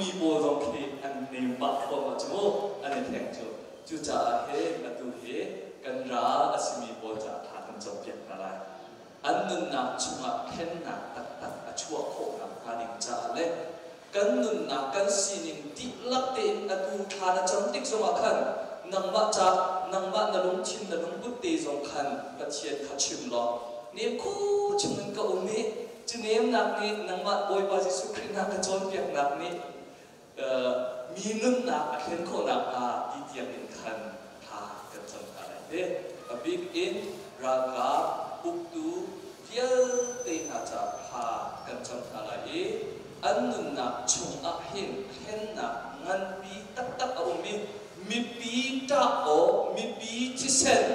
mi pawl zong khi an nem pah thluahmah cu mu, an i thleng cu. Cucaah he atu hi kan ral a simi pawl caah thla kan campiak hna lai. An nunnak chungah thlennak taktak a chuah khawh nakhnga ding caah le kan nunnak kan sining dihlak tein atu thla na cam tik zongah khan nangmah ca nangmah na lungthin na lungput te zong khan Pathian kha chim law nem khu chungin ka um i cu nemnak nih nangmah Bawipa Jesuh Khrih na ka cawnpiaknak nih mi nunnak a thlen khawh nakhnga ti tiang in khan thla kan cam hna lai te. A bik in ralkap uktu vialte hna caah thla kan cam hna lai i an nunnak chungah hin thlennak nganpi taktak a um i mipi ṭah awk, mipi thisen,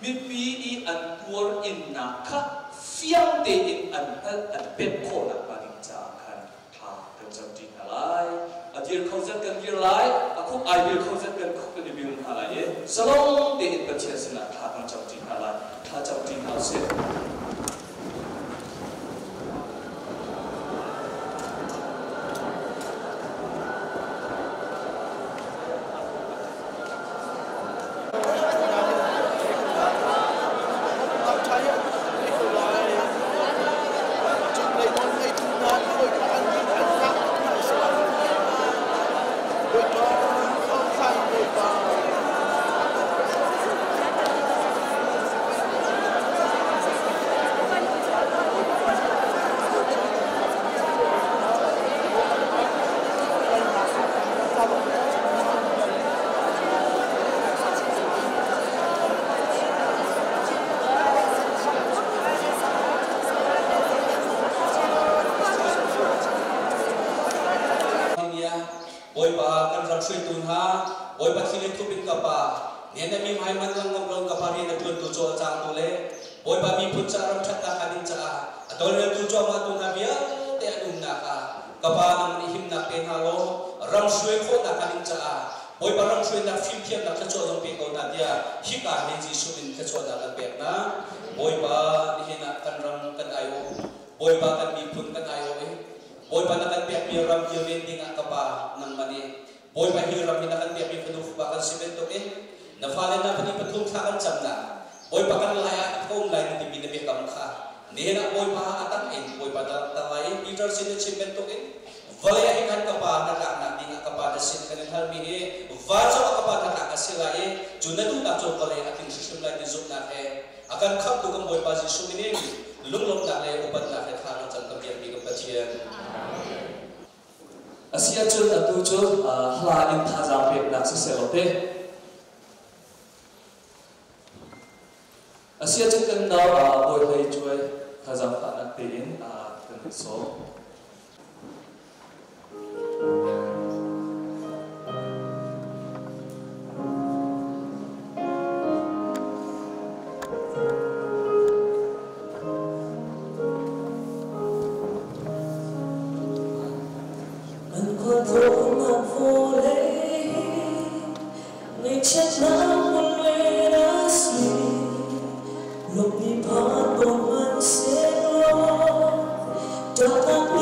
mipi i an tuar innak kha fiang tein an hngalh, an pemh khawh nakhnga ding caah khan thla kan camṭi hna lai. A dir kho zat kan dir lai, a khuk ai bil kho zat kan khuk kan i bil hna lai i zalong tein Pathian sinah thla kan camṭi hna lai. Thla camṭi hna usih. Bawipa kan ram hruaitu hna, Bawipa thli le thup in ka pa, ne na mi hmai man lang ngam lo ka pa rian a ṭuantu cawlcangtu le Bawipa miphun ca ram ṭhatnak a ding caah a tawlreltu cuahmahtu hna vialte an umnak ah ka pa nang nih himnak pe hna law ram hruai khawhnak a ding caah Bawipa ram hruainak fimthiamnak thluachuah zong pe ko hna tiah hika hi Jesuh min thluachuahnak kan pek hna. Bawipa nihin ah kan ram kan aiawh, Bawipa kan miphun kan aiawh i Bawipa na kan pekmi ram kilven dingah ka pa nangmah nih Bawipa hi ram hi na kan pekmi fanu fapa kan si bantukin na fale na fanu pathum thla kan camnak Bawipa kan lai ah ka um lai na timi na biakam kha nihin ah Bawipa a tang in Bawipa na tang lai i Peter sin na chim bantukin vawlei ah hin khan ka pa na tlaknak ding ah ka pa na sin kan in halmi hi vancung ah ka pa na tlak a si lai i cu na duhnak cu vawlei ah a tling hrimhrim lai ti zumhnak he a kan khamhtu kan Bawipa Jesuh min in lunglawmhnak le upatnak he thla kan cam kan biakmi kan Pathian. A si ahcun atu cu hla in thazaang peknak siseh law te. A si ahcun kan nau Bawi Hlei Cuai thazaang fahnak tein kan sawm. An khualtlawnnak vawlei ngaihchiatnak hmunlen a si. Lawmhni phan tawn hmanhsehlaw ṭahnak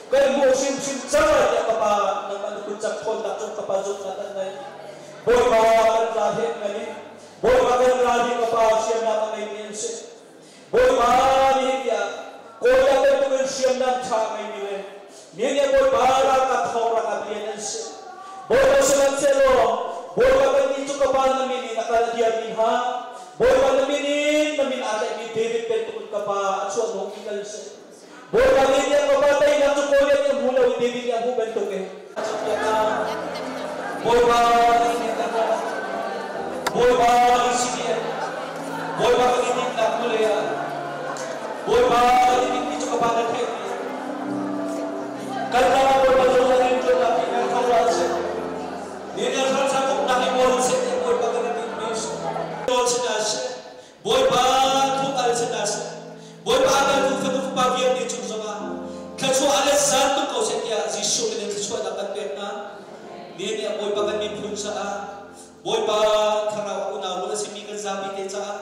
Kan hmuh hrimhrim cang lai tiah ka Pa nangmah na kut cak ṭhawnnak cung ka Pa zumhnak kan ngei. Bawipa kan ral he ngan in Bawipa kan ral hi ka Pa hriamnam a ngeimi an si. Bawipa nihin ni ah Kawl bantukin hriamnam ṭha a ngeimi le nihin ni ah Bawipa ralkap thawng ralkap lian an si. Bawipa sihmanhsehlaw Bawipa kannih cu ka Pa na min in a kal a diarmi hna Bawipa na min in na min aa tlaihmi David bantukin ka Pa a chuahhnawhmi kan si. Bawipa nih tiang ka Pa teinak cu Goliath nih a hmu lo i David nih a hmuh bantukin a cawnpiak hna. Bawipa nih kan Bawipa kan si tiah Bawipa kan i tinhnak hnulei ah Bawipa kan i tinhmi cu ka Pa na theih kan ram ah Bawipa zungzal in ṭuannak hi kan kho ra seh. Ni nih hramhram uknak i bawi seh tiah Bawipa kan i tinhmi a si. Nawl si hna seh. Bawipa thuk al si hna seh. Bawipa a kaltu fanu fapa vialte cung zongah thluachuah le zan tuk ko seh tiah Jesuh min in thluachuahnak kan pek hna. Ni nih Bawipa kan miphun caah Bawipa thlarau unau rual a simi kan zapi te caah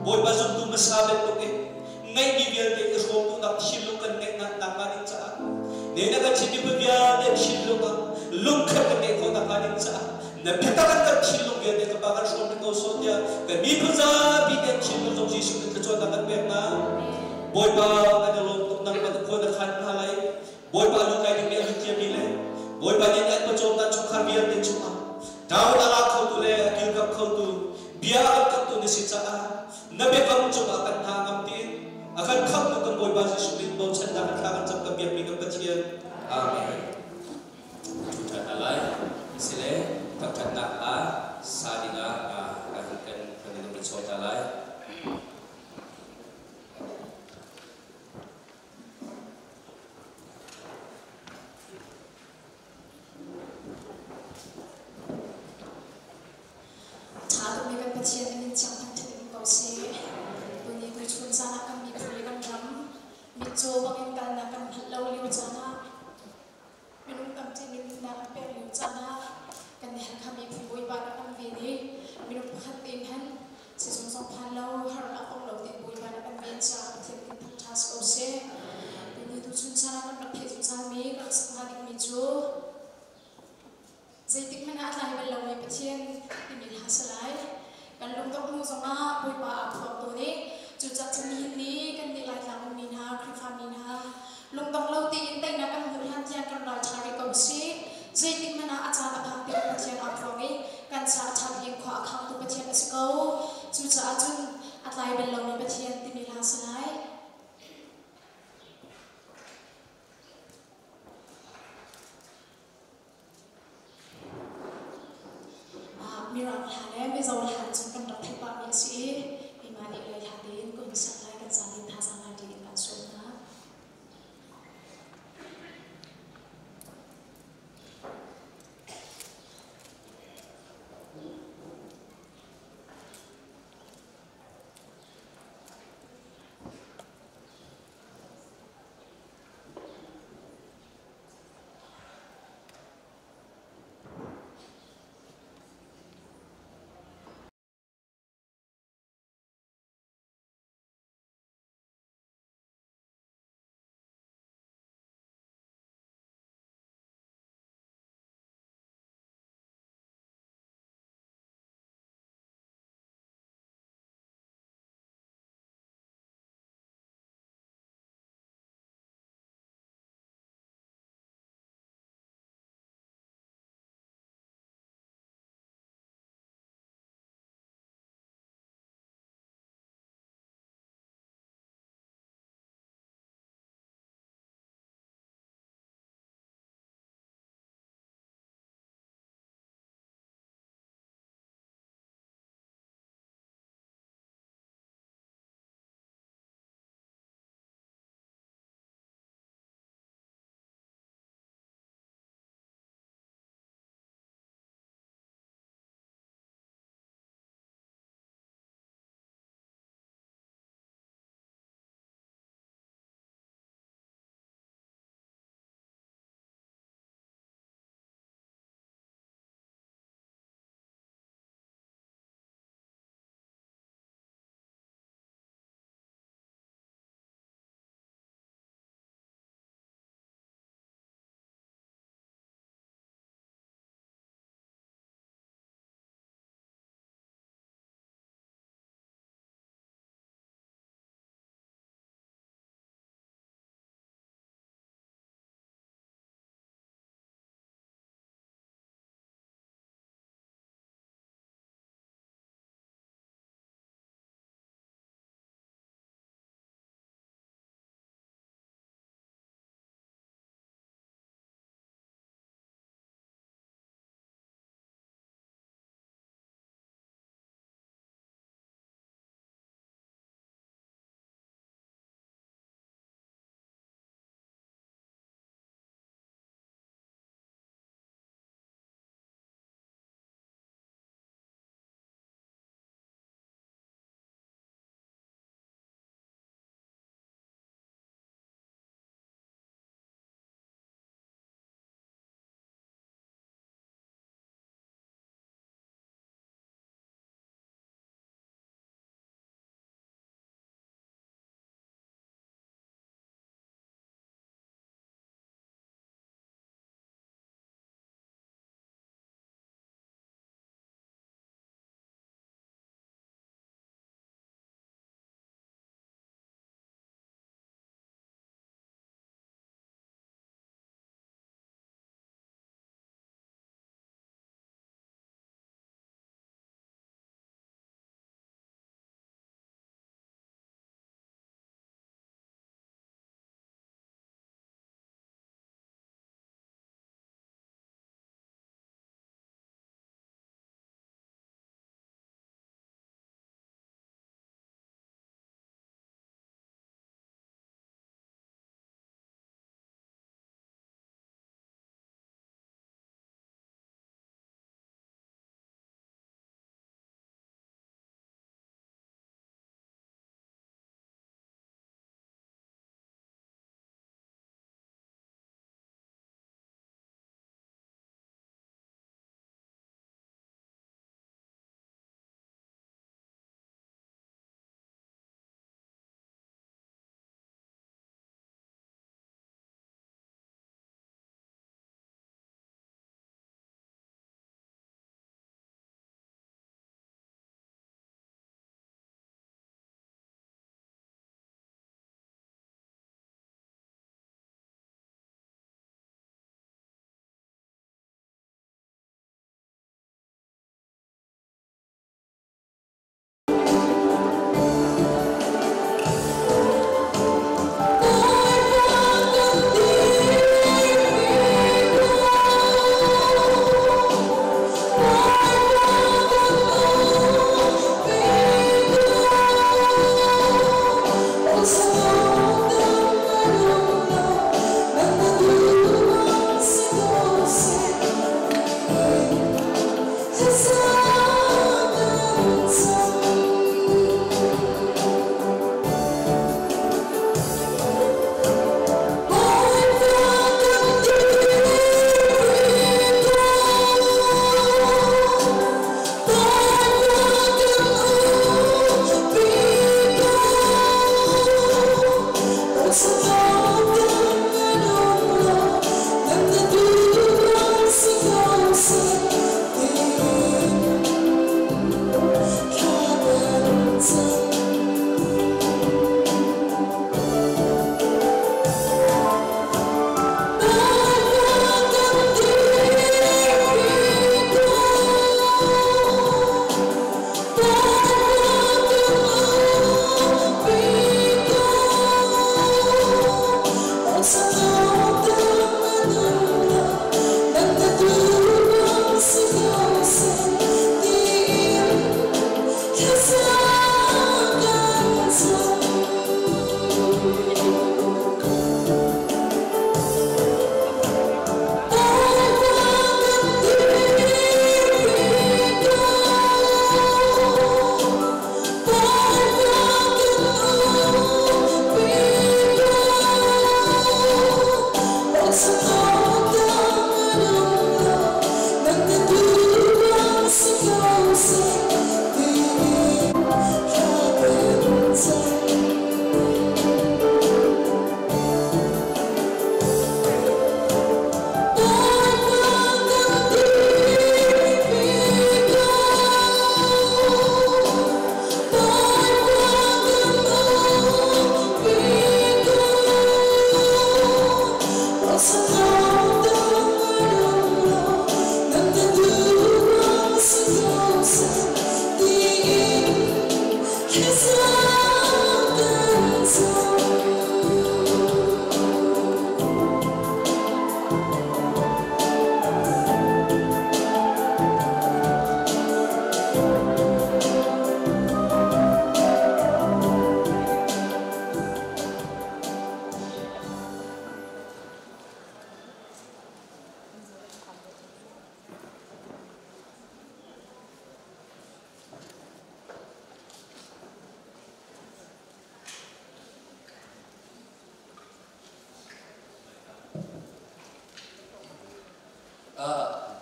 Bawipa zumtu hmasa bantuk in ngeihmi vialte i hrawm duhnak thinlung kan ngeihnak nakhnga ding caah ne na kan Chin miphun vialte thinlung ah lungkhat kan ngeih khawh nakhnga ding caah na biatak an kan thinlung vialte ka pa kan hrawm ko sawh tiah kan miphun zapi te thinlung zong Jesuh in thluachuahnak kan pek hna. Bawipa kan i lawm tuk nang kan khua na khan hna lai. Bawipa lu kai ding mi a lut mi le Bawipa nih an pawcawmnak chungkhar vialte chungah Daud a lak khotu le a kilkamh khotu bia a kan kamhtu na si caah na biakam cungah kan hna ngam tiin a kan khamhtu kan Bawipa Jesuh min bochannak in thla kan cam kan biakmi kan Pathian. Amen. Ṭhan hna lai. Sile thangṭhatnak hla sa dingah kan kan kan i chawn hna lai. Ṭha tukmi kan Pathian na min thiang thangṭhat in ko seh. Tuni tuchun caan ah kan miphun le kan ram mitcaw bangin kalnak kan hngalh lo lio caan ah minung tampi nih nunnak an pek lio caan ah kan i Halkha miphun Bawipa rak kan ven i minung pakhat tein han sizung zong phan lo harnak tong lo tein Bawipa rak kan ven caah Pathian min thangṭha si ko seh. Tuni tuchun caan ah kan rak theih zungzalmi kan rak sak hnga dingmi cu Zeitik hmanh ah a tlai bal lomi Pathian timi hla si lai. Kan lungdongh hnu zongah Bawipa aa phuang tawn i cucaah cun nihin ni kan nih Laitlang ummi hna, Khrihfami hna lungdong lo tein teinak kan hmuh hlan tiang kan ralṭha rih ko sih. Zeitik hmanh ah a caan a phak tikah Pathian aa phuang i kan caah a ṭha bik khua a khangtu Pathian a si ko. Cucaah cun a tlai bal lomi Pathian timi hla si lai. Mirang hla le Mizo hla cun kan rak theih pahmi a si i keimah nih Lai hla tein ka hun sak lai kan zapi thazaang ngai tiin kan sawm hna.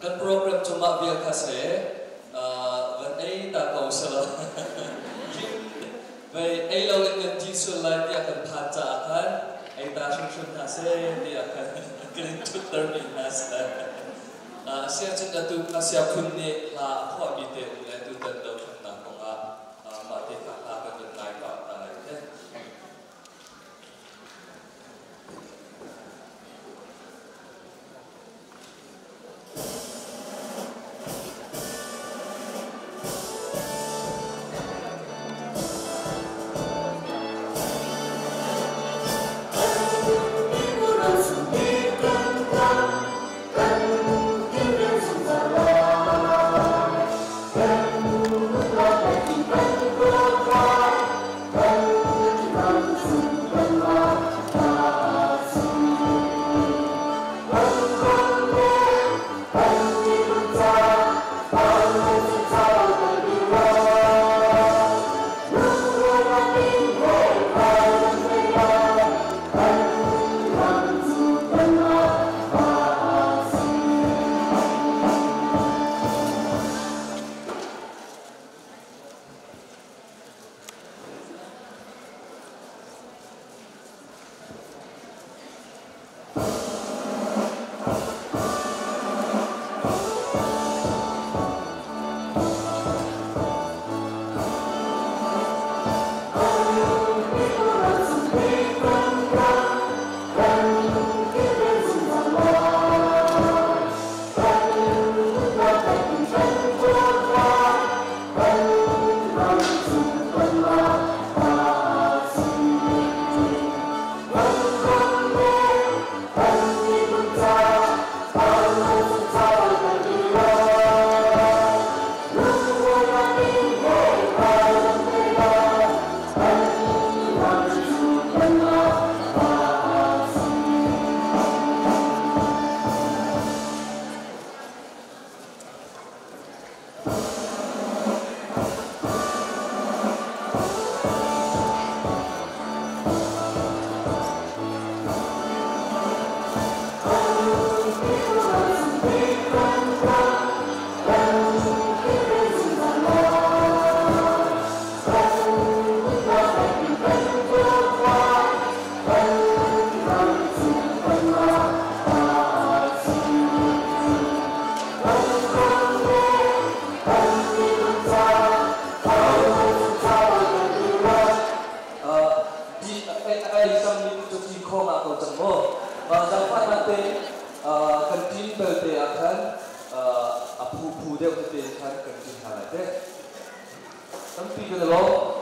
Kan program cu mah vial kha si van ei ta ko selaw vei ei lo in kan thi sual lai tiah kan phan caah khan ei ta hrimhrim hna seh tiah khan kan in ṭhutter mi hna si. Sianginn atu ngakchia phun nih hla a phuahmi te um le tutan dothlennak kong ah mah te kha hla kan van ngai pah hna lai te. Tampi kan i lawm.